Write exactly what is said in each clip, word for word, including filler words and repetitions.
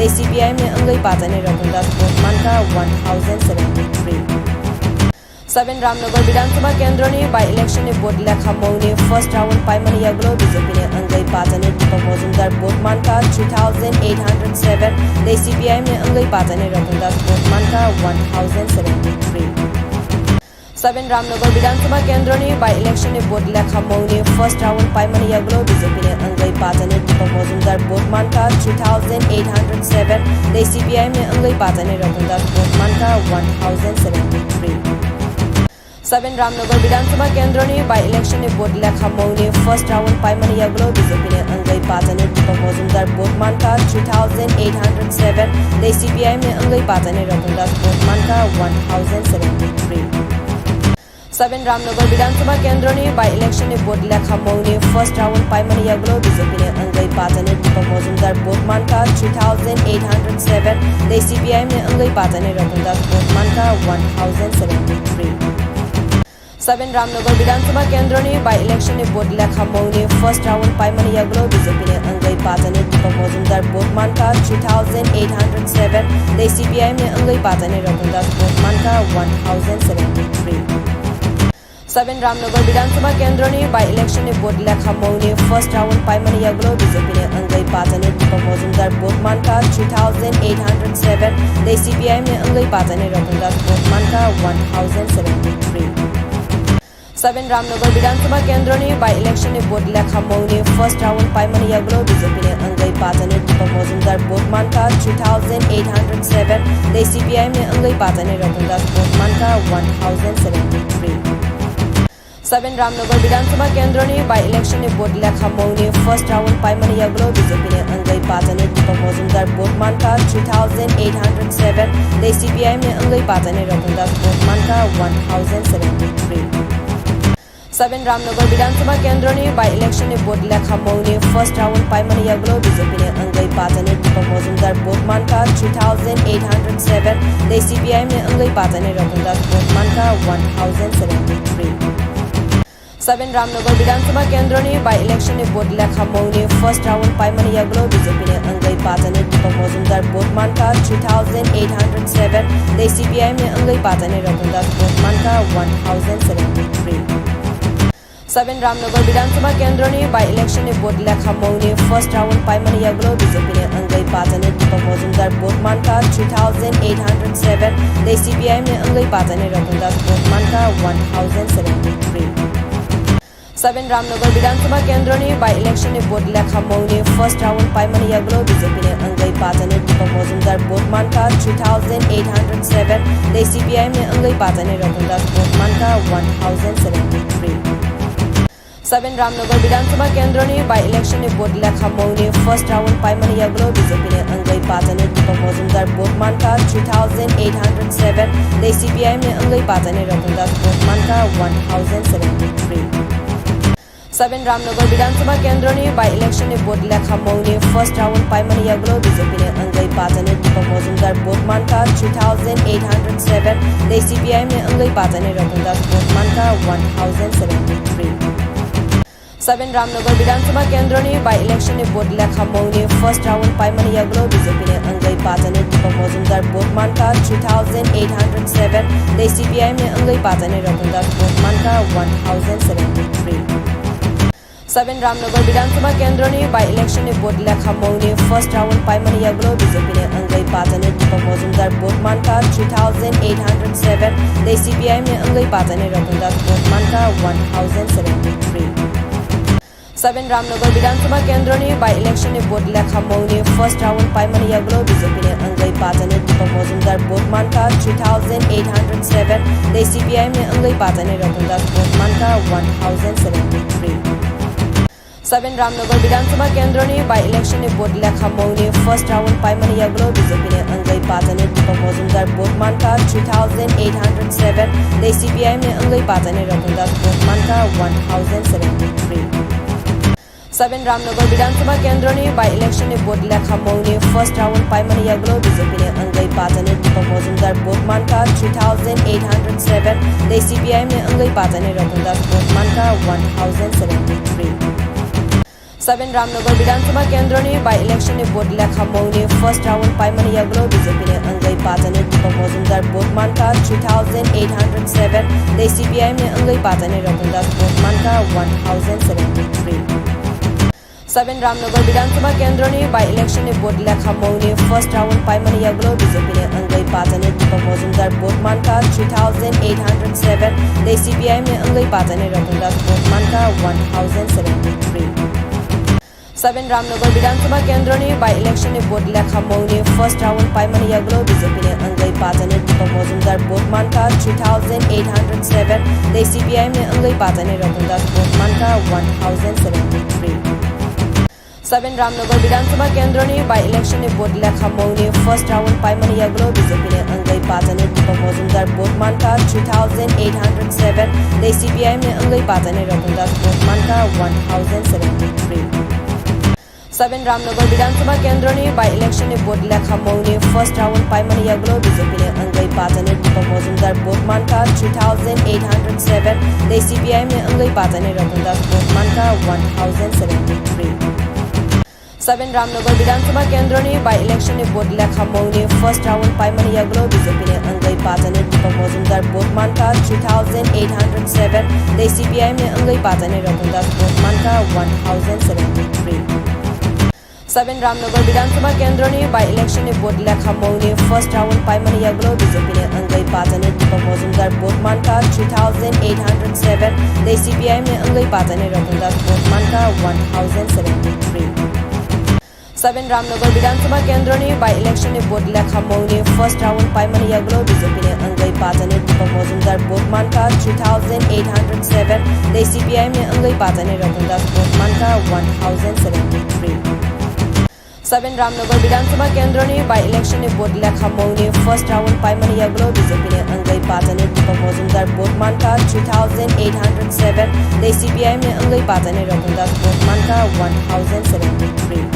C P I M ni wngwi bachainai Ratan Das vote mankha one thousand seventy three. Seven Ramnagar Bidhan Sabha Kendroni by election ni vote lekha mungni first round paimani yagulo B J P ni wngwi bachainai Deepak Majumdar vote mankha three thousand eight hundred seven, tei C P I M ni wngwi bachainai Ratan Das vote mankha one thousand seventy three. Seven Ramnagar Bidhan Sabha Kendroni by election ni vote lekha mungni first round paimani yagulo B J P ni wngwi bachainai Deepak Majumdar vote mankha three thousand eight hundred seven, tei C P I M ni wngwi bachainai Ratan Das vote mankha one thousand seventy three. Seven Ramnagar Bidhan Sabha Kendroni by election ni vote lekha mungni first round paimani yagulo B J P ni wngwi bachainai Deepak Majumdar vote mankha three thousand eight hundred seven, tei C P I M ni wngwi bachainai Ratan Das vote mankha one thousand seventy three. Seven Ramnagar Bidhan Sabha Kendroni by election ni vote lekha mungni first round paimani yagulo B J P ni wngwi bachainai Deepak Majumdar vote mankha three thousand eight hundred seven, tei C P I M ni wngwi bachainai Ratan Das vote mankha one thousand seventy three. Seven Ramnagar Bidhan Sabha Kendroni by election ni vote lekha mungni first round paimani yagulo B J P ni wngwi bachainai Deepak Majumdar vote mankha three thousand eight hundred seven, tei C P I M ni wngwi bachainai Ratan Das vote mankha one thousand seventy three. Seven Ramnagar Bidhan Sabha Kendroni by election ni vote lekha mungni first round paimani yagulo B J P ni wngwi bachainai Deepak Majumdar vote mankha three thousand eight hundred seven, tei C P I M ni wngwi bachainai Ratan Das vote mankha one thousand seventy three. Seven Ramnagar Bidhan Sabha Kendroni by election ni vote lekha mungni first round paimani yagulo B J P ni wngwi bachainai Deepak Majumdar vote mankha three thousand eight hundred seven, tei C P I M ni wngwi bachainai Ratan Das vote mankha one thousand seventy three. Seven Ramnagar Bidhan Sabha Kendroni by election ni vote lekha mungni first round paimani yagulo B J P ni wngwi bachainai Deepak Majumdar vote mankha three thousand eight hundred seven, tei C P I M ni wngwi bachainai Ratan Das vote mankha one thousand seventy three. Seven Ramnagar Bidhan Sabha Kendroni by election ni vote lekha mungni first round paimani yagulo B J P ni wngwi bachainai Deepak Majumdar vote mankha three thousand eight hundred seven, tei C P I M ni wngwi bachainai Ratan Das vote mankha one thousand seventy three. Seven Ramnagar Bidhan Sabha Kendroni by election ni vote lekha mungni first round paimani yagulo B J P ni wngwi bachainai Deepak Majumdar vote mankha three thousand eight hundred seven, tei C P I M ni wngwi bachainai Ratan Das vote mankha one thousand seventy three. Seven Ramnagar Bidhan Sabha Kendroni by election ni vote lekha mungni first round paimani yagulo B J P ni wngwi bachainai Deepak Majumdar vote mankha three thousand eight hundred seven, tei C P I M ni wngwi bachainai Ratan Das vote mankha one thousand seventy three. Seven Ramnagar Bidhan Sabha Kendroni by election ni vote lekha mungni first round paimani yagulo B J P ni wngwi bachainai Deepak Majumdar vote mankha three thousand eight hundred seven, tei C P I M ni wngwi bachainai Ratan Das vote mankha one thousand seventy three. Seven Ramnagar Bidhan Sabha Kendroni by election ni vote lekha mungni first round paimani yagulo B J P ni wngwi bachainai Deepak Majumdar vote mankha three thousand eight hundred seven, tei C P I M ni wngwi bachainai Ratan Das vote mankha one thousand seventy three. Seven Ramnagar Bidhan Sabha Kendroni by election ni vote lekha mungni first round paimani yagulo B J P ni wngwi bachainai Deepak Majumdar vote mankha three thousand eight hundred seven, tei C P I M ni wngwi bachainai Ratan Das vote mankha one thousand seventy three. Seven Ramnagar Bidhan Sabha Kendroni by election ni vote lekha mungni first round paimani yagulo B J P ni wngwi bachainai Deepak Majumdar vote mankha three thousand eight hundred seven, tei C P I M ni wngwi bachainai Ratan Das vote mankha one thousand seventy three. Seven Ramnagar Bidhan Sabha Kendroni by election ni vote lekha mungni first round paimani yagulo B J P ni wngwi bachainai Deepak Majumdar vote mankha three thousand eight hundred seven, tei C P I M ni wngwi bachainai Ratan Das vote mankha one thousand seventy three. Seven Ramnagar Bidhan Sabha Kendroni by election ni vote lekha mungni first round paimani yagulo B J P ni wngwi bachainai Deepak Majumdar vote mankha three thousand eight hundred seven, tei C P I M ni wngwi bachainai Ratan Das vote mankha one thousand seventy three. Seven Ramnagar Bidhan Sabha Kendroni by election ni vote lekha mungni first round paimani yagulo B J P ni wngwi bachainai Deepak Majumdar vote mankha three thousand eight hundred seven, tei C P I M ni wngwi bachainai Ratan Das vote mankha one thousand seventy three. Seven Ramnagar Bidhan Sabha Kendroni by election ni vote lekha mungni first round paimani yagulo B J P ni wngwi bachainai Deepak Majumdar vote mankha three thousand eight hundred seven, tei C P I M ni wngwi bachainai Ratan Das vote mankha one thousand seventy three. Seven Ramnagar Bidhan Sabha Kendroni by election ni vote lekha mungni first round paimani yagulo B J P ni wngwi Bachaner Deepak Majumdar vote mankha three thousand eight hundred seven, tei C P I M ni wngwi Bachaner Ratan Das vote mankha one thousand seventy three. Seven Ramnagar Bidhan Sabha Kendroni by election ni vote lekha mungni first round paimani yagulo B J P ni wngwi Bachaner Deepak Majumdar vote mankha three thousand eight hundred seven, tei C P I M ni wngwi Bachaner Ratan Das vote mankha one thousand seventy three. Seven Ramnagar Bidhan Sabha Kendroni by election ni vote lekha mungni first round paimani yagulo B J P ni wngwi Bachaner Deepak Majumdar vote mankha three thousand eight hundred seven, tei C P I M ni wngwi Bachaner Ratan Das vote mankha one thousand seventy three. Seven Ramnagar Bidhan Sabha Kendroni by election ni vote lekha mungni first round paimani yagulo B J P ni wngwi Bachaner Deepak Majumdar vote mankha three thousand eight hundred seven, tei C P I M ni wngwi Bachaner Ratan Das vote mankha one thousand seventy three. Seven Ramnagar Bidhan Sabha Kendroni by election ni vote lekha mungni first round paimani yagulo B J P ni wngwi Bachaner Deepak Majumdar vote mankha three thousand eight hundred seven, tei C P I M ni wngwi Bachaner Ratan Das vote mankha one thousand seventy three. Seven Ramnagar Bidhan Sabha Kendroni by election ni vote lekha mungni first round paimani yagulo B J P ni wngwi Bachaner Deepak Majumdar vote mankha three thousand eight hundred seven, tei C P I M ni wngwi Bachaner Ratan Das vote mankha one thousand seventy three. Seven Ramnagar Bidhan Sabha Kendroni by election ni vote lekha mungni first round paimani yagulo B J P ni wngwi Bachaner Deepak Majumdar vote mankha three thousand eight hundred seven, tei C P I M ni wngwi Bachaner Ratan Das vote mankha one thousand seventy three. Seven Ramnagar Bidhan Sabha Kendroni by election ni vote lekha mungni first round paimani yagulo B J P ni wngwi Bachaner Deepak Majumdar vote mankha three thousand eight hundred seven, tei C P I M ni wngwi Bachaner Ratan Das vote mankha one thousand seventy three. Seven Ramnagar Bidhan Sabha Kendroni by election ni vote lekha mungni first round paimani yagulo B J P ni wngwi Bachaner Deepak Majumdar vote mankha three thousand eight hundred seven, tei C P I M ni wngwi Bachaner Ratan Das vote mankha one thousand seventy three.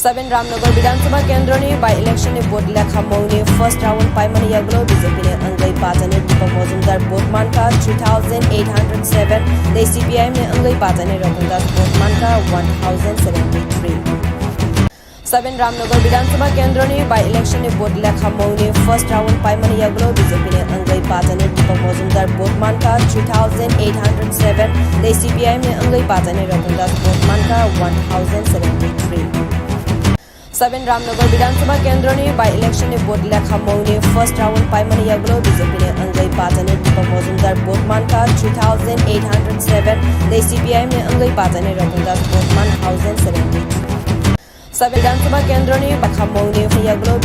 Seven Ramnagar Bidhan Sabha Kendroni by election ni vote lekha mungni first round paimani yagulo B J P ni wngwi Bachaner Deepak Majumdar vote mankha three thousand eight hundred seven, tei C P I M ni wngwi Bachaner Ratan Das vote mankha one thousand seventy three. Seven Ramnagar Bidhan Sabha Kendroni by election ni vote lekha mungni first round paimani yagulo B J P ni wngwi Bachaner Deepak Majumdar vote mankha three thousand eight hundred seven, tei C P I M ni wngwi Bachaner Ratan Das vote mankha one thousand seventy three. Seven Ramnagar Bidhan Sabha Kendroni by election ni vote lekha mungni first round paimani yagulo B J P ni wngwi Bachaner Deepak Majumdar vote mankha three thousand eight hundred seven, tei C P I M ni wngwi Bachaner Ratan Das vote mankha one thousand seventy three. Seven Bidhan Sabha Kendroni lekha mungni yagulo